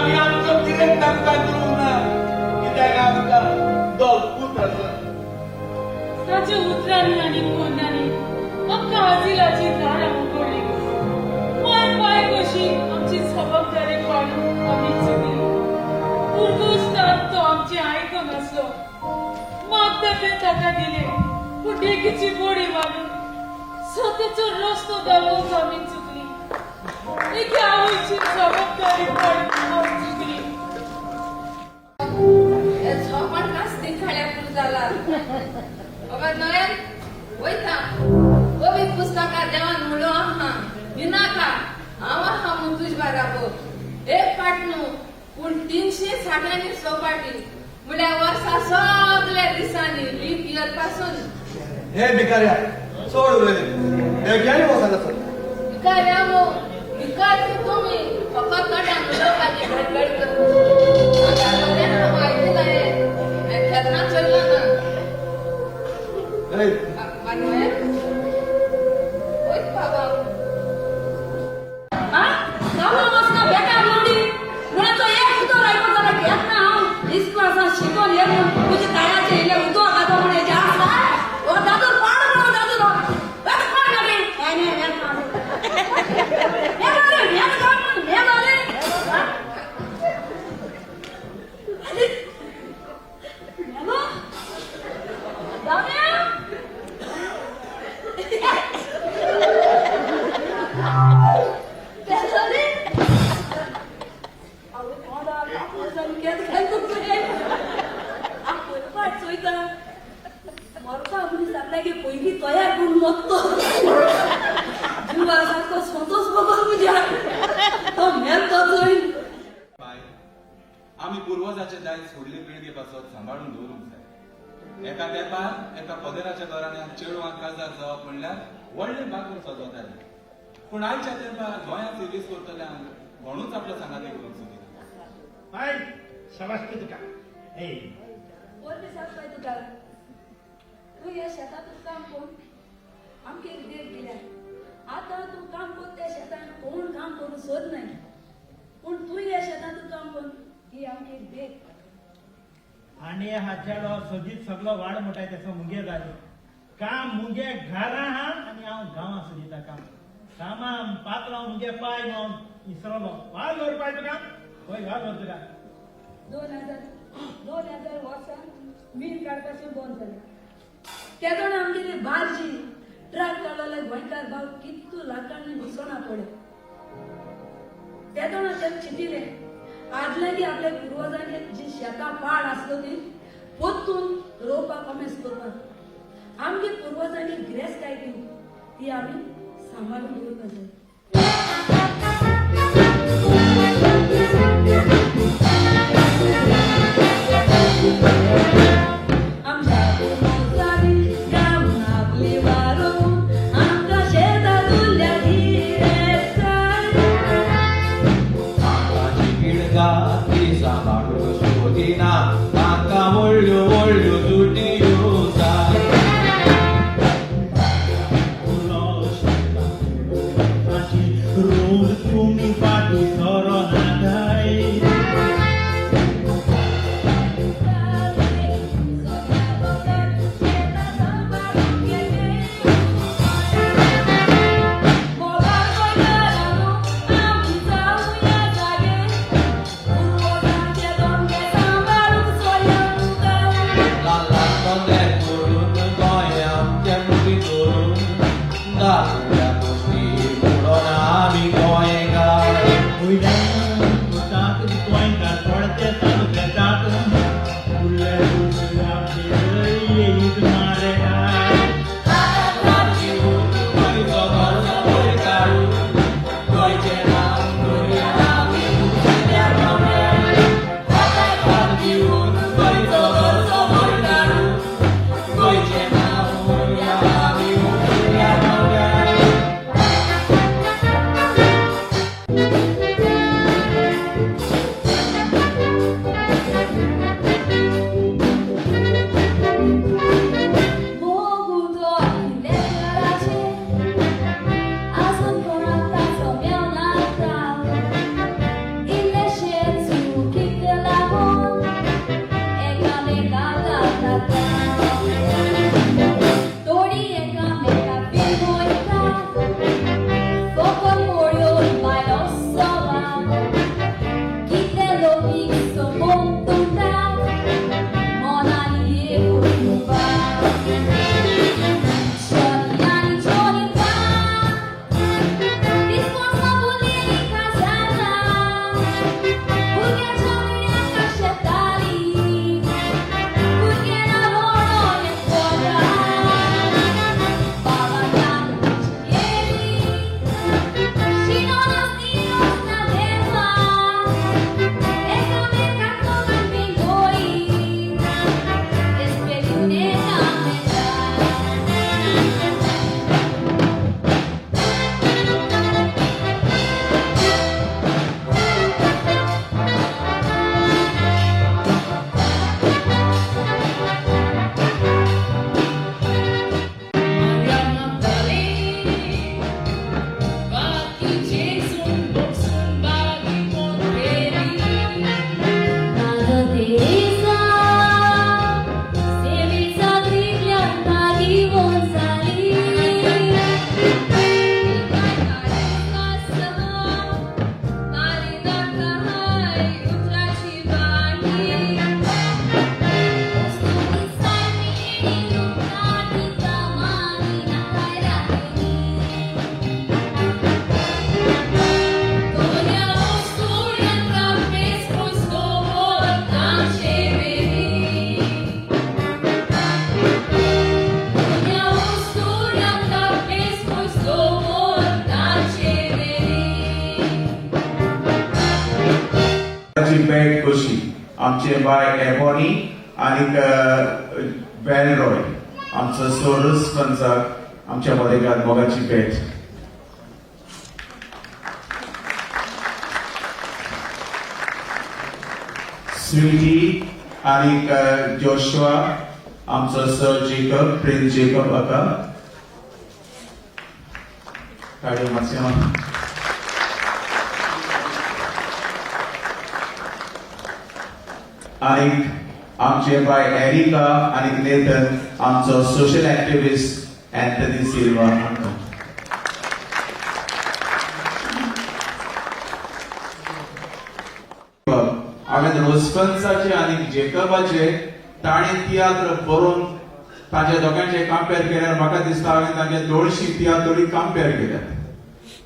आमी आमचो कितें तांकां दिवंक ना. कित्याक आमकां दोग पूत आसा. ताच्या उतरांनी आनी कोन्नांनी आमकां आजिलाची दारां उगडली. माय पाय कशी आमची जबाबदारी पाडून आमी चुकली. पुर्तुस्तान तो आमचें आयकनासलो. मागता तें ताका दिलें, पूण देखीची बोडी मारून सत्याचो रस्तो दाखोवंक आमी चुकली. एके आवयची जबाबदारी पाडून आमी चुकली. झोपण कास्ती खाल्या पूर जाला. बाबा नोएल, वयता कवी पुस्तकां देवान म्हणलो आहा, भिनाका, हांव आहा म्हूण तुज बाराबर. एक फाट न्हू, पूण 360 आनी स फाटी, म्हळ्यार वर्सा सगल्या दिसांनी, लीप इयर पासून. हे भिकाऱ्या, चड उलयले, बेग्यानी वचना सर. भिकाऱ्या मो, भिकारी तुमी, फकत तोंडान उलोवपाची घडघड करता. हांव आयकलां हें, हांवें केन्ना चोयलां ना. हे. मानवेल, वयत बाबा. गांवां वचना बेकार लोडी म्हणून एक उतर आयकून जाल्यार घेत ना. हांव इस्कूल आसा शिकोन ये म्हूण तुजे तायाचे इल्लें उदक खाता म्हूण हेजें आसा. ओ दादू, पाड म्हणून दादू, कोण गाडी. हें हें हें जालें, हें मेलो दाम्या. मेलो. आवय कोणा कापूर जावन केद घालतो तुवें. पयले पाट चोयता, मरता मनीस आपल्यागे पयलीं तयार करून मरतो. जिवा सारको संतोष बगर म्हज्या तो मेल तो चोय. बाय, आमी पुर्वजाचे दायज फुडले पिळगे पासत सांबाळून दवरूंक जाय. एका तेंपार एका पदेराच्या घराण्यांत चेडवांक काजार जावप म्हणल्यार व्हडलें भागून सजवताले, पूण आयच्या तेंपार गोंयांत सर्वीस करतल्यांक कोणूच आपलो सांगाती करूंक सोदिना. बाय, शाबासकी तुका ए. वरवीं सांगपाय तुका, तूं ह्या शेतांत काम करून आमकां एक देख दिल्या. आतां तूं काम कर, त्या शेतान कोण काम करूंक सोद नाय, पूण तूं ह्या शेतांत काम करून ही आमकां एक देख. आनी हा चेडो सदींच सगलो वाड मोटाय तेसो मुगे जाली. काम मुगे घरा हा आनी हांव गांवां सोदिता काम. कामा पात्रांव मुगे पाय हांव इसरोलो. वाल दवर पाय तुका, हय, वाल दवर तुका. 2000 वर्सां मीन काडपाचें बंद जालें. तेदोणा आमगेली बार्जी ट्रक काडलेले गोंयकार भाव कितू लाखांनी घुसोना पडले. तेदोणा ते चिंतिले, आदल्यागी आपल्या पुर्वजांनी जी शेतां पाड आसलो ती परतून रोवपाक कमेस करपाक. आमगे पुर्वजांनी गिरेस्तकाय ती ती आमी सांबाळून दवरपाक जाय. आमच्या पुर्वजांनी गावन आपली वारो आमकां शेतां तुल्या गिरेस्तकाय. आतांची पिळगा ती सांबाळूंक सोदिना, तांकां व्हडल्यो व्हडल्यो जुटियो जाय. रोड तुमी फाटी सरो नाकाय. सगळ्या लोकांक शेतां सांबाळून घेते. मोगाळ गोंयकारांनो, आमी जावया जागे, पुर्वजांचे धंदे सांबाळून. भेट कशी आमचे बाय एबॉनी आनीक वेलरॉय आमचो सोरस पंचाक आमच्या मदेकात मोगाची भेट. स्वीटी आनीक जोशुआ आमचो सर जेकब प्रिन्स जेकब हाका काडयो मातशें. आनीक आमचे बाय एरिका आनीक नेथन आमचो सोशल एक्टिविस्ट अँथनी सिल्वा हांकां. हांवें रोजफन्साचे आनी जेकबाचे ताणें तियात्र बरोवन तांच्या दोगांचे कंपेर केल्यार म्हाका दिसता हांवें तांचे 200 तियात्र कंपेर केल्यात.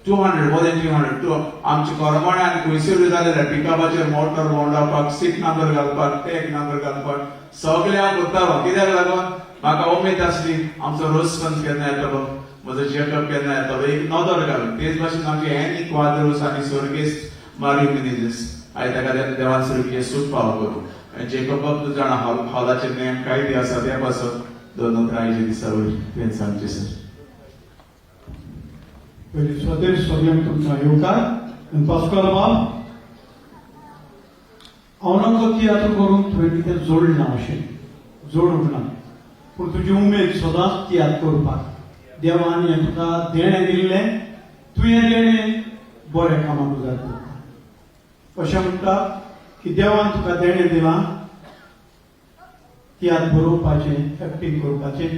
200 मोर दॅन 200 आमचे करमाणे आनी खुंयसरूय जालें पिकअपाचेर मोटर भोंवडावपाक, सीट नंबर घालपाक, टॅग नंबर घालपाक सगळें हांव करतालो. कित्याक लागून म्हाका उमेद आसली आमचो रोजफन्स केन्ना येतलो, म्हजो जेकब केन्ना येतलो, एक नदर घालून. तेच भाशेन आमचे एनी क्वाद्रोस आनी स्वर्गेस्त मारियो मिनेजीस आयज ताका देवान सुरखें सूख पाव करूं. आनी जेकबाब तूं जाणा हॉलाचे नेम कायदे आसा त्या पासून दोन उतरां आयच्या दिसा वयर तुवें सांगचें सर. पयलीं स्वदेश सगळ्यांक तुमकां येवकार आनी पास्काल बाब हांव तियात्र करूंक तुवें कितें जोडना अशें जोडूंक ना, पूण तुजी उमेद सदांच तियात्र करपाक देवान हें तुका देणें दिल्लें, तूं हें देणें बऱ्या कामाक उजार करता. अशें म्हणटा की देवान तुका देणें दिलां तियात्र बरोवपाचें, एक्टींग करपाचें,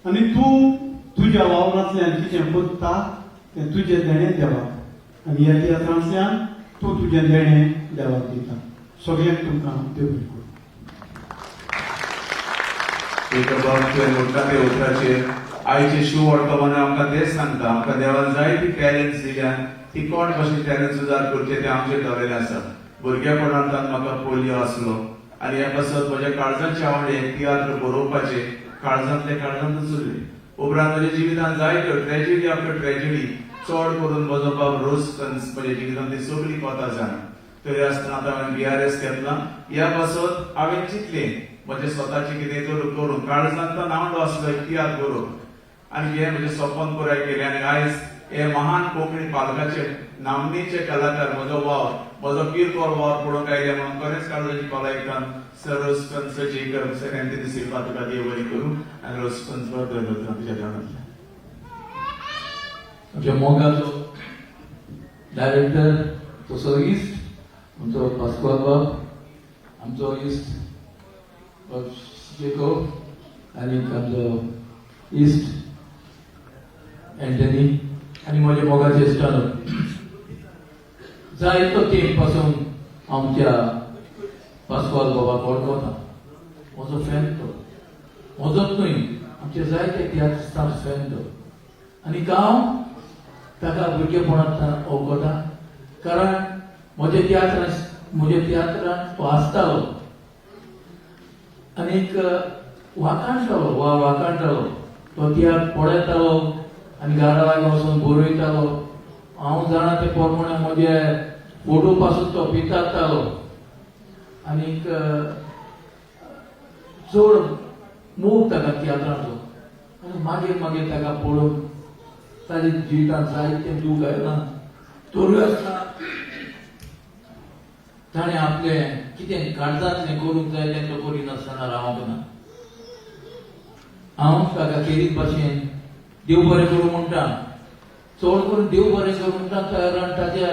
आनी तूं तुज्या वावरांतल्यान कितें करता तें तुजें देणें देवाक, आनी ह्या तियात्रांतल्यान तूं तुजें देणें देवाक दिता. सगळ्यांक तुमकां देव बरें करूं. जेकबाब तुवें म्हणटा ते उतराचेर आयचे शू वर्तमान आमकां तेच सांगता. आमकां देवान जायती टॅलंट्स दिल्यान ती कोण कशें टॅलंट सुदार करचे तें आमचें ठरयलें आसा. भुरगेपणांतल्यान म्हाका पोलियो आसलो आनी ह्या पासत म्हज्या काळजाचे आवड हे तियात्र बरोवपाचे काळजांतले काळजांतच उरले. उपरांत म्हज्या जिवितांत जायत्यो ट्रेजिडी आफ्टर ट्रेजिडी, चड करून म्हजो बाब रोजफन्स म्हज्या जिवितांत ती सगळी कोता जाणा. तरी आसतना आतां हांवें BRS घेतला. ह्या पासत हांवें चिंतलें म्हजें स्वताचें कितें तर करूं. काळजांत नांवडो आसलो एक तियात्र बरोवंक आनी हें म्हजें सपन पुराय केलें. आनी आयज हे महान कोंकणी पालकाचे नामनेचे कलाकार म्हजो वावर, म्हजो किरकोळ वावर पळोवंक आयले म्हणून खरेंच काळजाची खोलायेंतल्यान sir Rosefons Jacob, sir Anthony Silva तुका देव बरी करूं. आनी रोजफन्स बरो तुज्या देवांतल्यान. आमच्या मोगाचो डायरेक्टर तसो इश्ट आमचो पास्कोल बाब, आमचो इश्ट जेकोब आनी आमचो इश्ट एंटनी आनी म्हजे मोगाचे इश्टानो, जायतो तेंप पासून आमच्या पास्कवाल बाबाक वळखता, म्हजो फॅन तो, म्हजोच न्हय आमचे जायते तियात्रिस्तांक फॅन तो. आनी हांव ताका भुरगेपणांतल्यान वळखता, कारण म्हज्या तियात्रांत तो आसतालो आनीक वाखाणटालो वा वाखाणटालो. तो तियात्र पळयतालो आनी घरा लागीं वचून बरयतालो. हांव जाणा ते प्रमाणे म्हजे फोटो पासून तो पितारतालो आनीक चड मोग ताका तियात्रांचो. आनी मागीर मागीर ताका पळोवन ताज्या जिवितांत जायतें दूख आयलां, तरूय आसतना ताणें आपलें कितें काळजांतलें करूंक जाय तें तो करिनासतना रावंक ना. हांव ताका खेरीत भाशेन देव बरें करूं म्हणटा, चड करून देव बरें करूं म्हणटा, कारण ताज्या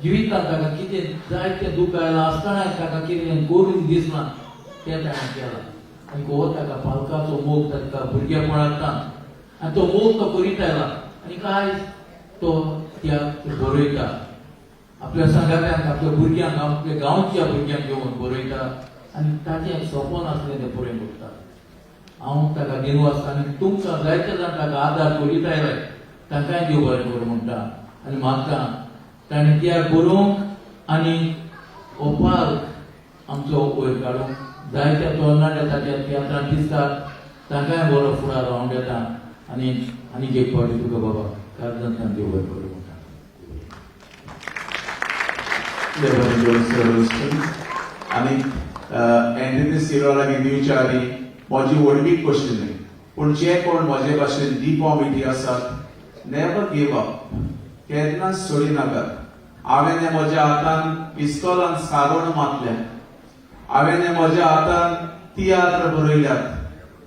जिवितांत ताका कितें जायतें दूख आयलां आसतना ताका कितें करूंक दिसना तें ताणें केलां. आनी हो ताका पालकाचो मोग ताका भुरगेपणांतल्यान, आनी तो मोग तो करीत आयला. आनी आयज तो तियात्र बरयता, आपल्या सांगात्यांक, आपल्या भुरग्यांक, आपल्या गांवच्या भुरग्यांक घेवन बरयता आनी ताचें सपन आसलें तें पुरें करता. हांव ताका दिनवास आनी तुमकां जायते जाण ताका आदार करीत आयले, तांकांय देव बरें करूं म्हणटा. आनी म्हाका ताणें तियात्र बरोवंक आनी हो पार्क आमचो वयर काडूंक जायत्या तरणाट्या ताच्या तियात्रांत दिसतात, तांकांय बरो फुडार हांव येता. आनी आनीक एक फावटी तुका बाबा काळजांतल्यान देव बरें करूं म्हणटा. आनी एंथनी सिल्वा लागीं दिवच्या आदीं म्हजी व्हडवीक कशी न्हय, पूण जे कोण म्हजे भाशेन डिफॉर्मिटी आसात, नेवर गिव अप, केन्नाच सोडी नाकात. हांवें म्हज्या हातान पिस्तोलान सारोण मातल्या, हांवें म्हज्या हातान तियात्र बरयल्यात,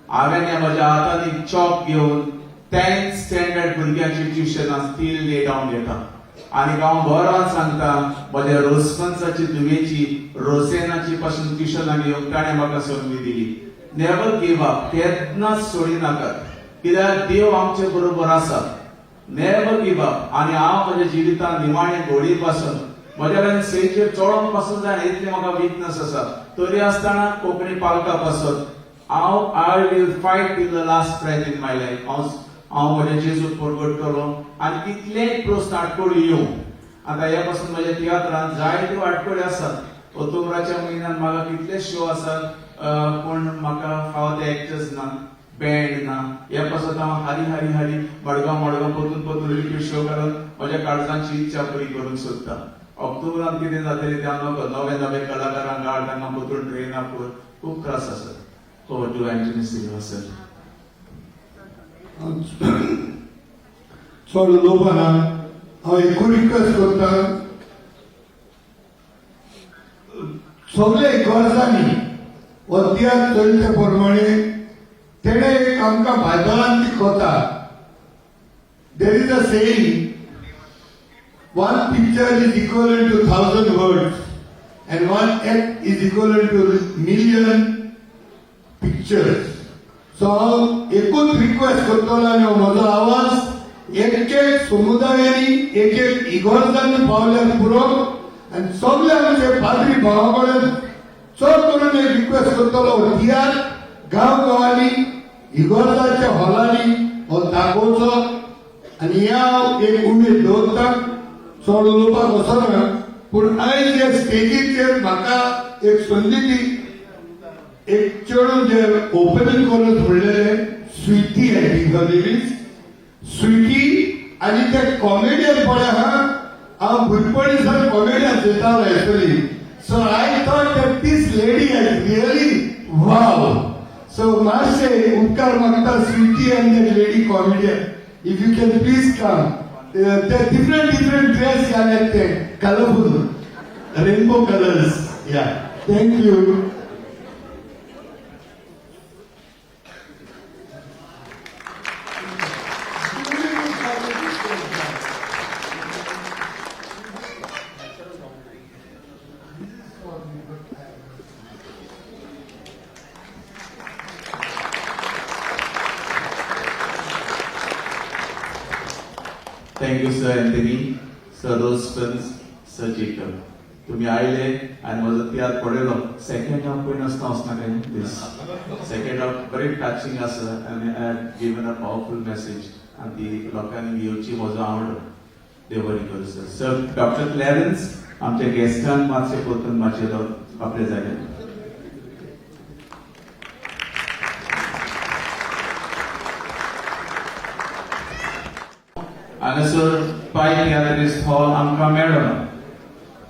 हांवें म्हज्या हातान एक चॉक घेवन 10th standard भुरग्यांची ट्युशनां स्टील ले डावन घेता. आनी हांव बरोवन सांगता, म्हज्या रोसफन्साची धुवेची रोसेनाची पासून ट्युशनां घेवंक ताणें म्हाका संदी दिली. नेवर गिव अप, केन्नाच सोडी नाकात, कित्याक देव आमचे बरोबर आसा. Never give up. आनी हांव म्हज्या जिवितांत निमाणे घोडी पासून म्हज्या कडेन स्टेजीर चडोवंक पासून जायना इतली म्हाका विकनस आसा, तरी आसतना कोंकणी पालका पासून हांव I will fight till the last breath in my life. हांव म्हज्या जेजूक परगटतलो आनी कितलेय प्रस्न आटकोळी येवं. आतां ह्या पासून म्हज्या तियात्रांत जायत्यो आटकोळी आसात. ऑक्टोबराच्या म्हयन्यांत म्हाका कितले शो आसात, पूण म्हाका फावो ते एक्टर्स ना, बँड ना. ह्या पासत हांव हारी हारी हारी मडगांव मडगांव परतून परतून रिपीट शो घालून म्हज्या काळजांची इच्छा पुरी करूंक सोदता. ऑक्टोबरांत कितें जातलें तें हांव नकळो. नवे नवे कलाकारांक हाड, तांकां परतून ट्रेन अप कर, खूब त्रास आसात. Over to Anthony Silva sir. चड उलोवपाना हांव एकूच रिक्वेस्ट करता, सगळे गरजांनी हो तियात्र चलचे प्रमाणे तेणे एक आमकां बायबलान ती कथा, there is a saying, one picture is equal to 1000 words and one act is equal to million pictures. So हांव एकूच रिक्वेस्ट करतलो आनी हो म्हजो आवाज एक एक समुदायांनी, एक एक इगोर्जांनी पावल्यार पुरो. आनी सगळे आमचे पाद्री भावा कडेन चड करून एक रिक्वेस्ट करतलो, हो तियात्र गांव गांवांनी इगोर्जाच्या हॉलांनी हो दाखोवचो. आनी ह्या हांव एक उमेद दवरता, चड उलोवपाक वचना, पूण आयज हे स्टेजीचेर म्हाका एक संदी दी, एक चेडूं जे ओपनींग करून म्हणलेलें Sweety, I think her name is Sweety. आनी ते कॉमेडियन पळय आहा, हांव भुरगेपणी सावन comedian चोयतालो actually. So I thought that this lady is really wow. So मातशे उपकार मागता Sweety and that lady comedian, if you can please come. ते डिफरंट डिफरंट ड्रेस घाले ते colourful rainbow colours. Yeah, thank you. Thank you, Sir Anthony, Sir Rosfans, Sir Jacob. तुमी आयले आनी म्हजो तियात्र पळयलो. सेकंड हाफ पळय नासतना वचनाकाय प्लीज. सेकंड हाफ बरी टचिंग आसा आनी I have given a powerful message आनी ती लोकांनी घेवची म्हजो आवड. देव बरें करूं सर. सर डॉक्टर क्लॅरन्स आमच्या गेस्टांक मातशें परतून मातशें आपल्या जाग्यार. हांगासर पाय तियात्रिस्त हॉल आमकां मेळना.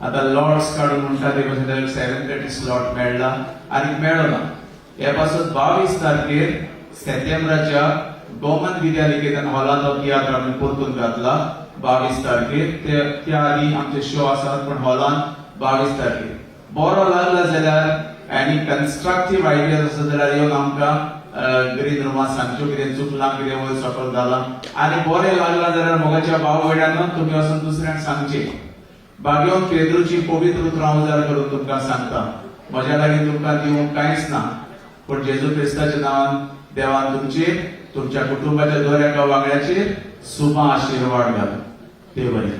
आतां लॉट्स काडून म्हणटा ते भशेन 7:30 स्लॉट मेळ्ळा आनी मेळना. हे पासत 22 तारखेर सेप्टेंबराच्या गोमन विद्या निकेतन हॉलांत हो तियात्र आमी परतून घातला 22 तारखेर. त्या आदी आमचे शो आसात पण हॉलांत 22 तारखेर. बरो लागला जाल्यार आनी कन्स्ट्रक्टीव आयडियाज आसा जाल्यार येवन आमकां ग्रीन रुमांत सांगच्यो कितें चुकलां, कितें वयर सकयल जालां. आनी बरें लागलां जाल्यार मोगाच्या भाव भयणांनो तुमी वचून दुसऱ्यांक सांगचें. बागेवन पेद्रूची पवित्र उतरां उजार करून तुमकां सांगता, म्हज्या लागीं तुमकां दिवंक कांयच ना, पूण जेजू क्रिस्ताच्या नांवान देवान तुमचेर, तुमच्या कुटुंबाच्या दर एका वांगड्याचेर सुबा आशिर्वाद घालूं. देव बरें.